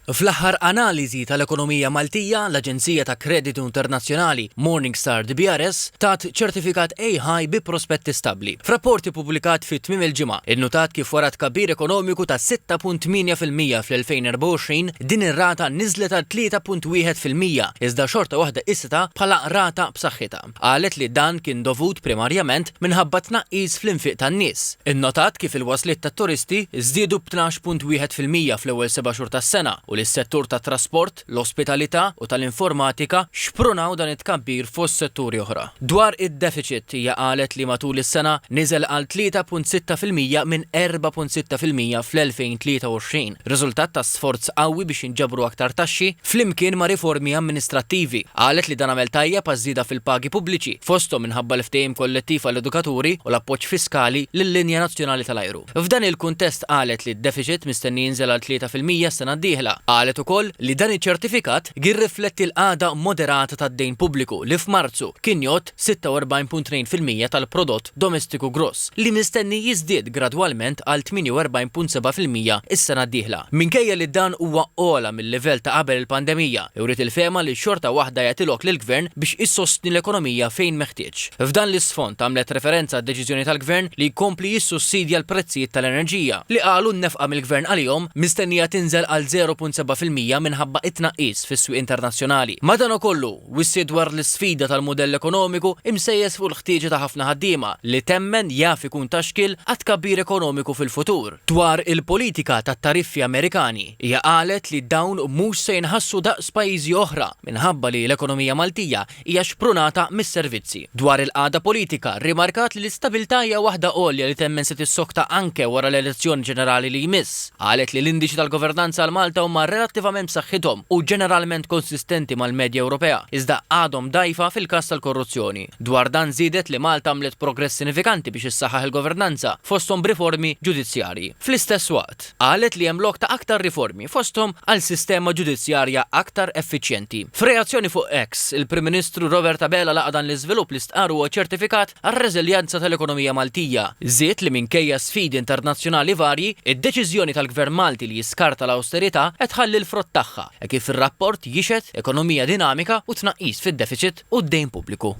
Fl-aħħar analiżi tal-ekonomija Maltija, l-aġenzija ta' kreditu internazzjonali Morningstar DBRS tat ċertifikat A High bi prospetti stabbli. F'rapport ippubblikat fi tmiem il-ġimgħa, innutat kif wara tkabbir ekonomiku ta' 6.8% fl-2024, din ir-rata niżlet għal 3.1% iżda xorta waħda qisitha bħala rata b'saħħitha. Qalet li dan kien dovut primarjament minħabba tnaqqis fl-infiq tan-nies. Innotat kif il-wasliet tat-turisti żdiedu b'12.1% fl-ewwel seba' xhur tas-sena u li s-settur tat-trasport, l-ospitalità u tal-informatika xprunaw dan it-tkabbir fost setturi oħra. Dwar id-defiċit, hija qalet li matul is-sena niżel għal 3.6% minn 4.6% fl-2023, riżultat ta' sforz qawwi biex jinġabru aktar taxxi, flimkien ma' riformi amministrattivi. Qalet li dan għamel tajjeb għaż-żieda fil-pagi pubbliċi, fosthom minħabba l-ftehim kollettiv għall-edukaturi u l-appoġġ fiskali lil-linja nazzjonali tal-ajru. F'dan il-kuntest qalet li d-defiċit mistenni jinżel għal 3% s-sena d-dieħla. Qalet ukoll li dan iċ-ċertifikat jirrifletti l-qagħda moderata tad-dejn pubbliku li f'Marzu kien jgħodd 46.2% tal-prodott domestiku gross, li mistenni jiżdied gradwalment għal 48.7% is-sena d-dieħla. Minkejja li dan huwa ogħla mil-livell ta' qabel il-pandemija, uriet il-fehma li xorta waħda jagħti lok lill-Gvern biex isostni l-ekonomija fejn meħtieġ. F'dan l-isfond għamlet referenza għad-deċiżjoni tal-Gvern li jkompli jissussidja l-prezzijiet tal-enerġija, li qalu n-nefqa mill-Gvern għalihom mistennija tinżel għal 0.7% minħabba t-tnaqqis fis-swieq internazzjonali. Madankollu, Wissiet dwar l-isfida tal-mudell ekonomiku imsejjes fuq il-ħtieġa ta' ħafna ħaddiema li temmen jaf ikun ta' xkiel għat-tkabbir ekonomiku fil-futur. Dwar il-politika tat-tariffi Amerikani, hija qalet li dawn mhux se jinħassu daqs pajjiżi oħra minħabba li l-ekonomija Maltija hija xprunata mis-servizzi. Dwar il-qagħda politika, rrimarkat li l-istabilità hija waħda għolja li temmen se tissokta anke wara l-elezzjoni ġenerali li jmiss. Qalet li l-indiċi tal-governanza għal Malta huma relattivament b'saħħithom u ġeneralment konsistenti mal-medja Ewropea, iżda għadhom dgħajfa fil-każ tal-korruzzjoni. Dwar dan żiedet li Malta għamlet progress sinifikanti biex issaħħaħ il-governanza, fosthom b'riformi ġudizzjarji. Fl-istess waqt, qalet li hemm lok ta' aktar riformi, fosthom għal sistema ġudizzjarja aktar effiċjenti. F'reazzjoni fuq X, il-Prim Ministru Robert Abela laqa' dan l-iżvilupp li stqarr huwa ċertifikat għar-reżiljenza tal-ekonomija Maltija. Żied li minkejja sfidi internazzjonali varji, id-deċiżjoni tal-Gvern Malti li jiskarta l-awsterità qed tħalli l-frott tagħha, hekk kif ir-rapport jixhed ekonomija dinamika u tnaqqis fid-defiċit u d-dejn pubbliku.